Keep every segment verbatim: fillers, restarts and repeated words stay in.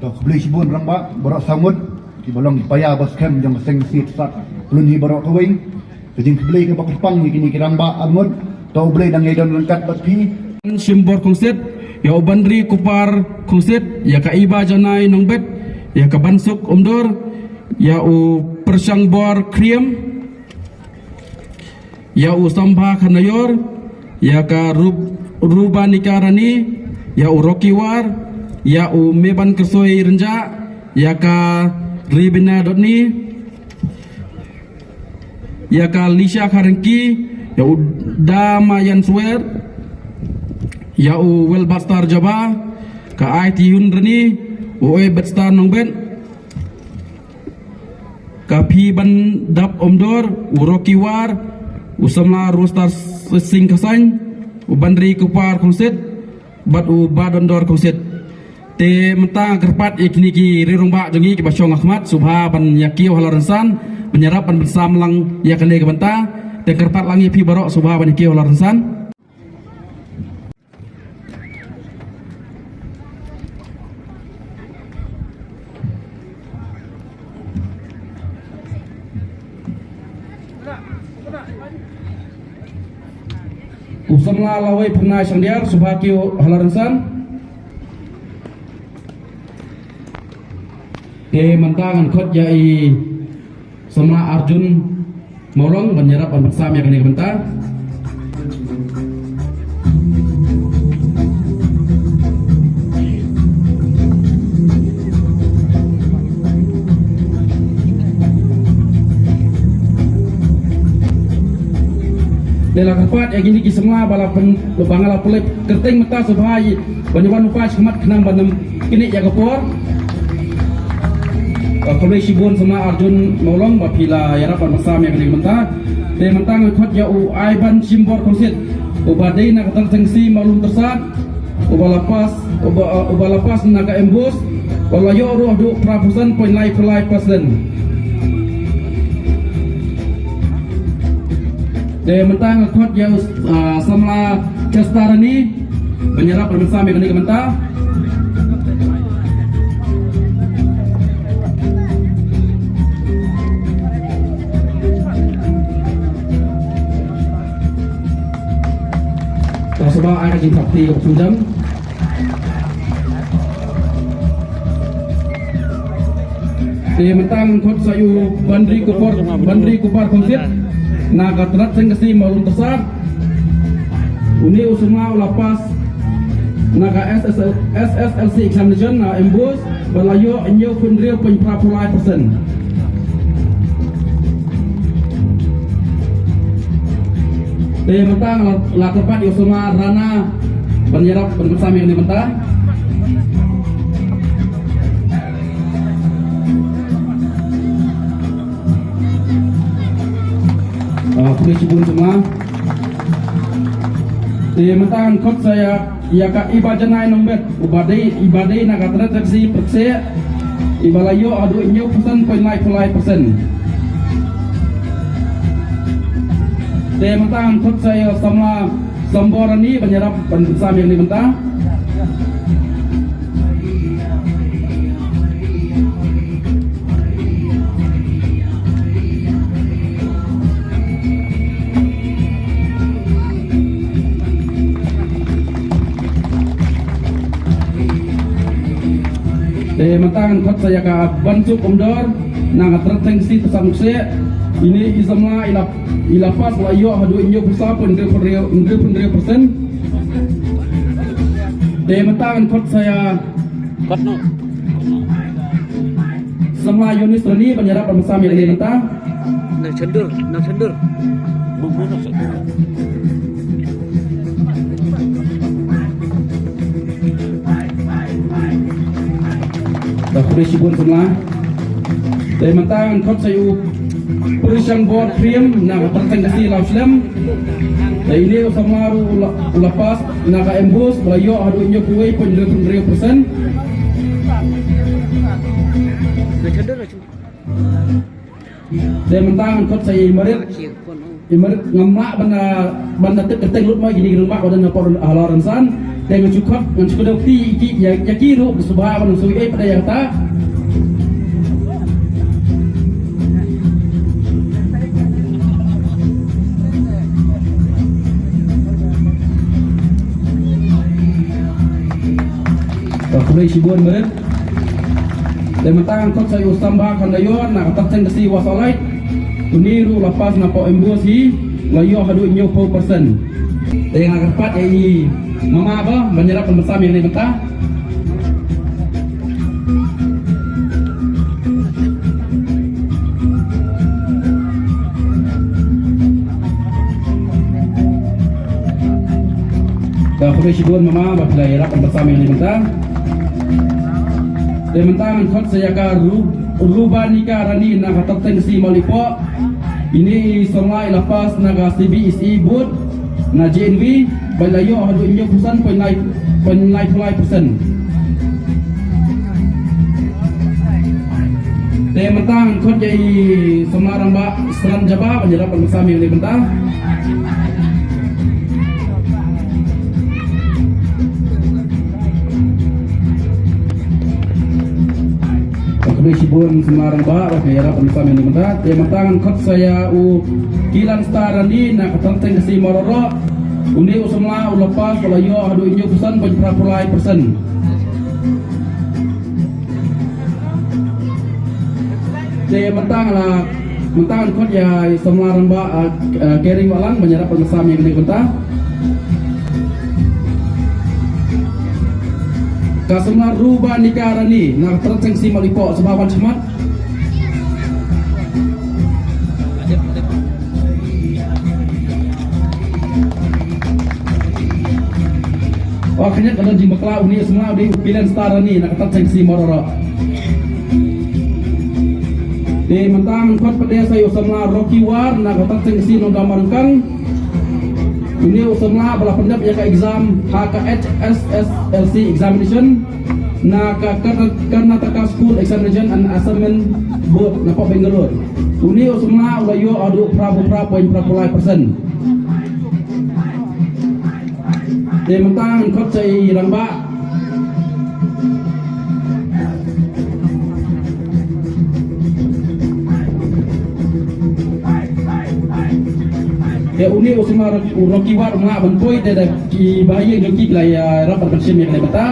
To khublei shibun rangbah baroh saw ngut, kiba long ki paia ba skhem jong ka seng Khasi Thsat Khlun hi baroh kawei. Ka jingkhublei kaba kyrpang ïa kine ki rangbah ar ngut. To U Blei dang ïai don ryngkat bad phi. Shimbor Khongsit, ïa u Banri Kupar Khongsit, ïa ka Iba Janai Nongbet, ïa ka Bansuk Umdor, ïa u Pyrshang Bor Kriem, ïa u Sambha Khanaior, ïa ka Rub-, Rubanika Rani, ïa u Rocky War, ïa u Meban Kersoi Rynjah, ïa ka Ribina Dotni, ïa ka Lisha Kharengki, ïa u Damayan Swer, ïa u Welbatstar Jaba, ka Ai Tihun Rani, u Oi Betstar Nongbet, ka Phi Ban Dap Omdor, u Rocky War, u Samla Rostar Singh Khasain, u Banri Kupar Khongsit, bad u Badondor Khongsit. Te mynta nga kyrpad ïa kine ki rangbah jong ngi kiba shong ha khmat, sngewbha ban ïa kiew halor rynsan, ban ïarap ban pynsam lang ïa kane ka bynta. Te nga kyrpad lang ïa phi baroh, sngewbha ban ïa kiew halor rynsan. U Samla Lawei Phyrnai Shangdiar, sngewbha kiew halor rynsan. Te mynta ngan khot ïa i Samla Arjun Mawlong ban ïarap ban pynsam ïa kane ka bynta. Te la kyrpad ïa kine ki samla ba la pyn-, ba nga la pynleit kyrteng mynta sngewbha ïa ban ïa wan u paid shakhmat khnang ban ym knieh ïa ka por. Khublei shibun Samla Arjun Mawlong ba phi la ïarap ban pynsam ïa kane ka bynta. Te mynta nga khot ïa u Aiban Shimbor Khongsit, uba dei na ka Tnat Seng Khasi Mawlum Tyrsad, uba la pass, uba, uba la pass na ka MBOSE, uba la ïoh ruh haduh phra phew san point lai phra lai percent. Te mynta nga khot ïa u, ah, Samla Chester Rani ban ïarap ban pynsam ïa kane ka bynta. Te sngewbha ai ka jingthap kti kaba kongsan. Te mynta ngan khot sa ïa u Banri Kupar, Banri Kupar Khongsit na ka Tnat Seng Khasi Mawlum Tyrsad. Une u samla u la pass na ka SSL, SSLC examination na MBOSE, ba la ïoh hynñiew phew hynriew point phra phra lai percent. Te mynta la, la kyrpad ïa u Samla Rana ban ïarap ban pynsam ïa kane mynta. Ah, khublei shibun Samla. Te mynta ngan khot sa ïa, ïa ka Iba Janai Nongbet, uba dei, iba dei na ka Tnat Seng Khasi Pyrshah, iba la ïoh haduh hynñiew phew san point lai phra lai percent. Te mynta ngan khot sa ïa u Samla Sambor Rani ban ïarap ban pynsam ïa kane ka bynta. Te mynta ngan khot sa ïa ka Bansuk Umdor na ka Tnat Seng Khasi Pyrshah Mukseh. Ine i samla i la, i la pass, la ïoh haduh hynñiew phew saw point hynriew phew hynriew, hynriew phew hynriew percent. Te mynta ngan khot sa ïa Kot no. Samla Yunis Rani ban ïarap ban pynsam ïa kane mynta. Nang chandur, nang chandur. Bu, bu, nang chandur. Te khublei shibun samla. Te mynta ngan khot sa ïa u Pyrshang Bor Priem na ka Tnat Seng Khasi Lawshlem. Te ine u samla ruh u la, u la pass na ka MBOSE, ba la ïoh haduh hynñiew phew wei point hynriew hynriew percent. Nang chandur, nang chandur. Te mynta ngan khot sa ïa i Marit. I Marit, ngam lah ban, ah, ban tip kyrteng lut mo ïa kine ki rangbah ba don hapoh halor rynsan. Te nga shu khot, nga shu khot ki, ki, ïa, ïa ki ruh, sngewbha ban sngewthuh pat ïa kata. Ka khublei shibun barit. Te mynta ngan khot sa ïa u Samba Khandayor na ka Tyrteng Khasi Wasoh Light. Une ruh la pass na poh MBOSE hi, la ïoh haduh hynñiewphew percent. Te nga kyrpad ïa i mama ba ban ïarap ban pynsam ïa kane mynta. Ka khublei shibun mama ba phi la ïarap ban pynsam ïa kane mynta. Te mynta ngan khot sa ïa ka Ru-, Rubanika Rani na ka Tyrteng Khasi Mawlaipoh. Ine i samla i la pass na ka CBSE board na JNV, ba la ïoh haduh hynñiewphew san point lai, point laiphew lai percent. Te mynta ngan khot ïa i samla rangbah Sran Jaba ban ïarap ban pynsam ïa kane mynta. Ka khublei shibun samla rangbah ba phi ïarap ban pynsam ïa kane mynta. Te mynta ngan khot sa ïa u Kilan Star Rani na ka Tyrteng Khasi Mawroh. Une u samla u la pass ba la ïoh haduh hynñiewphew san point phra phew lai percent. Te mynta nga la, mynta ngan khot ïa i samla rangbah, ah, ah, Kering Wahlang ban ïarap ban pynsam ïa kane mynta. Ka samla Rubanika Rani na ka Tyrteng Khasi Mawlaipoh, sngewbha wan shakhmat. Oh, khyndiat, ka don jingbakla, une u samla u dei u Kilan Star Rani na ka Tyrteng Khasi Mawroh. Te mynta ngan khot pat de sa ïa u samla Rocky War na ka Tyrteng Khasi Nongdambaryngkang. Une u samla ba la pyndep ïa ka exam ha ka HSSLC examination na ka Karna-, Karnataka School Examination and Assessment Board na poh Bangalore. Une u samla u la ïoh haduh phra phew phra point phra phew lai percent. Te mynta ngan khot sa ïa i rangbah. Te une u samla u Rocky War u mlak ban poi te da ki bahaïing jong ki ki la ïarap ban shim ïa kane mynta.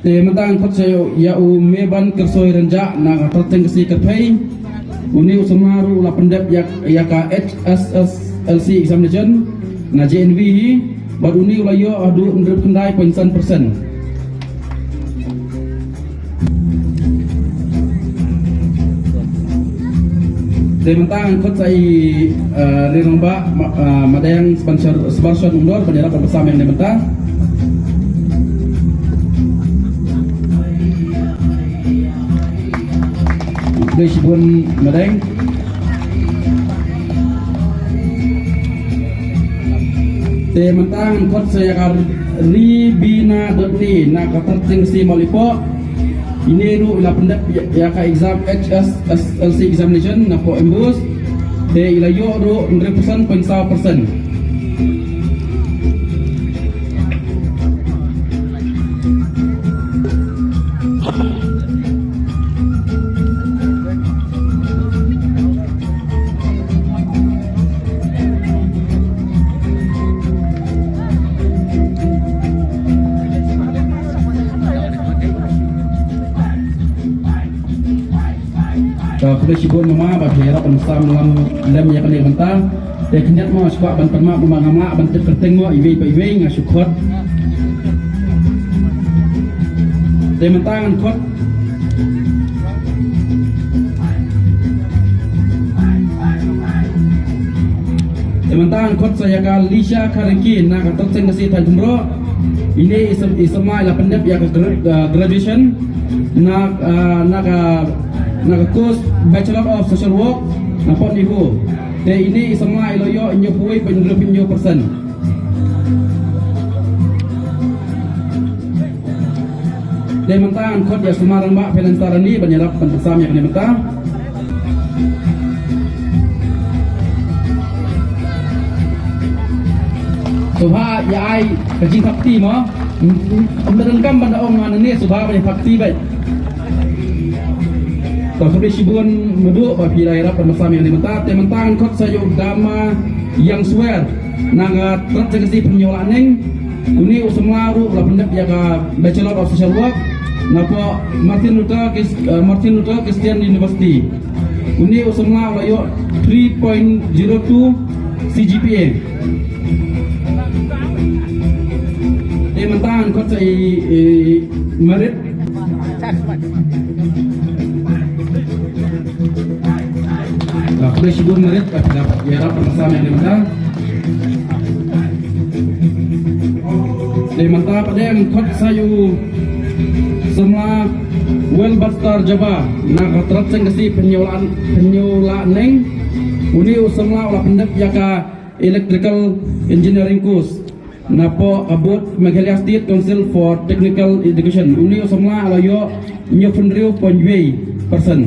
Te mynta ngan khot sa ïa u Meban Kyrsoi Rynjah na ka Tyrteng Khasi Kyrphei. Une u samla ruh u la pyndep ïa, ïa ka HSSLC examination na JNV hi. Bad une u la ïoh haduh hynriewphew khyndai point san percent. Te mynta ngan khot sa i, eh, Ri Rangbah, ma-, eh, Madeng Spencer, Spencer Umdor, ban ïarap ban pynsam ïa kane mynta. Khublei shibun Madeng. Te mynta ngan khot sa ïa ka Ribina Dotni na ka Tyrteng Khasi Mawlaipoh. Ine ruh i la pyndep ïa, ïa ka exam HSSLC examination na poh MBOSE. Te i la ïoh ruh hynriewphew san point saw percent. Ka khublei shibun mama ba phi ïarap ban sam lam lem ïa kane ka bynta. Te khyndiat mo, shu kwah ban pan map mo, ngam lah ban tip kyrteng mo iwei pa iwei, nga shu khot. Te mynta ngan khot. Te mynta ngan khot sa ïa ka Lisha Khariki na ka Tyrteng Khasi Thaiñ Khynroh. Ine i sam-, i samla i la pyndep ïa ka gra-, ah, graduation na, ah, na ka, na ka course Bachelor of Social Work na poh NEHU. Te ine i samla i la ïoh hynñiewphew wei point hynñiew percent. Te mynta ngan khot ïa Sumar Rangbah Pheleng Star Ranee ban ïarap ban pynsam ïa kane mynta. Sngewbha ïa ai ka jingthap kti mo. Ym da donkam ban da ong ngan ne, sngewbha ban ïa thap kti beit. To khublei shibun Madu ba phi la ïarap ban pynsam ïa kane mynta. Te mynta ngan khot sa ïa u Dama Yang Swer na ka Trat Sengkasi Pynïoh Lahneng. Une u samla ruh u la pyndep ïa ka Bachelor of Social Work napoh Martin Luther Chris-, eh, Martin Luther Christian University. Une u samla u la ïoh three point zero two C G P A. Te mynta ngan khot sa i, i Marit. Khublei shibun Marit, ba phi la ïarap ban pynsam ïa kane mynta. Te mynta pat de ngan khot sa ïa u samla Welbert Star Jaba na ka Trat Sengkasi Pynïoh Lah-, Pynïoh Lahneng. Une u samla u la pyndep ïa ka Electrical Engineering Course napoh ka Board Meghalaya State Council for Technical Education. Une u samla u la ïoh hynñiewphew hynriew point wei percent.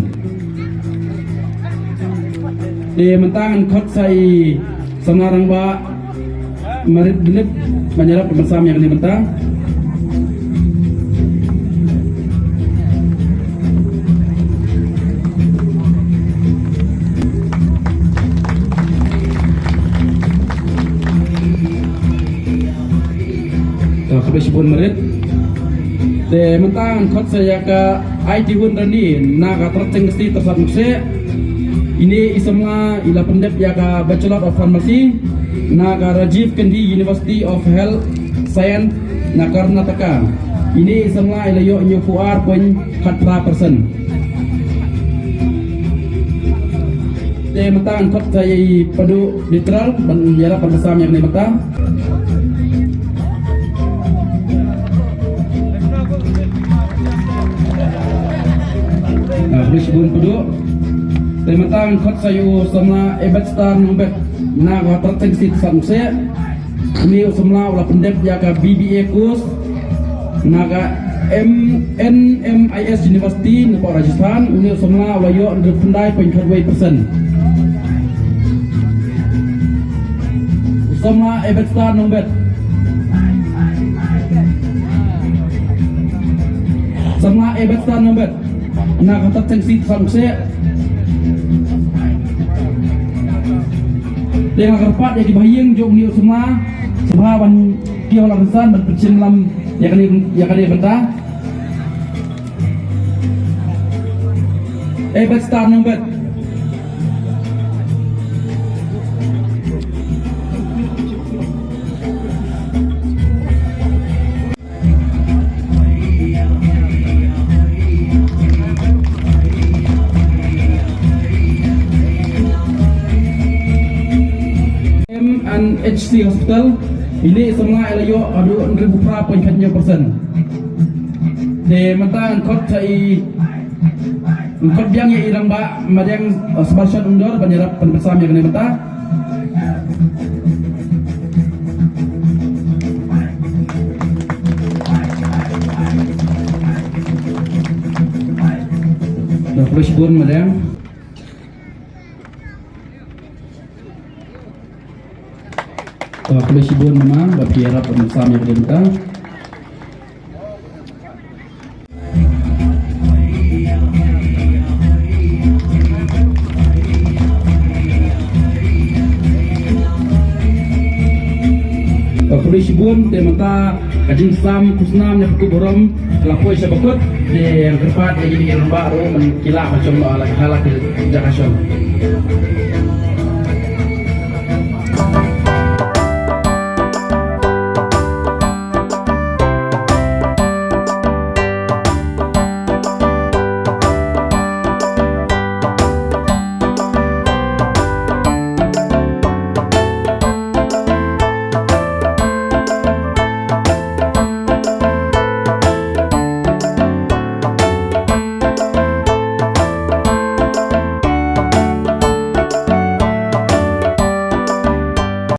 Te mynta ngan khot sa i Samla Rangbah Marit Dlip ban ïarap ban pynsam ïa kane mynta. To, khublei shibun Marit. Te mynta ngan khot sa ïa ka Aitihun Rani na ka Trat Sengkasi Tyrsad Mukseh. Ine i samla i la pyndep ïa ka Bachelor of Pharmacy na ka Rajiv Gandhi University of Health Science na Karnataka. Ine i samla i la ïoh hynñiewphew ar point khatphra percent. Te mynta ngan khot sa ïa i Padu Litral ban ïarap ban pynsam ïa kane mynta. Ah, khublei shibun Padu. Te mynta ngan khot sa ïa u samla Ebert Star Nongbet na ka Trat Sengkasi Tyrsad Mukseh. Une u samla u la pyndep ïa ka B B A course na ka M-, N M I S University napoh Rajasthan. Une u samla u la ïoh hynriewphew khyndai point khatwei percent. U samla Ebert Star Nongbet. Samla Ebert Star Nongbet na ka Trat Sengkasi Tyrsad Mukseh. Te nga kyrpad ïa ki bahaïing jong une u samla, sngewbha ban kiew la rynsan ban pynshim lam ïa kane, ïa kane bynta. Ebert Star Nongbet. M and H C Hospital, ine i samla i la ïoh haduh hynriewphew phra point khathynñiew percent. Te mynta ngan khot sa i, ngan khot biang ïa i Rangbah Madiang, eh, Sbarshot Umdor ban ïarap ban pynsam ïa kane mynta. Khublei shibun Madiang. Khublei shibun Mama, ba phi ïarap ban pynsam ïa kane mynta. Khublei shibun, te mynta ka jingsam khusnam ne ka burom ka la poi sha bakut, te nga kyrpad ïa kine ki rangbah ruh ban ki lah ban shong ha la, ha la ki jaka shong.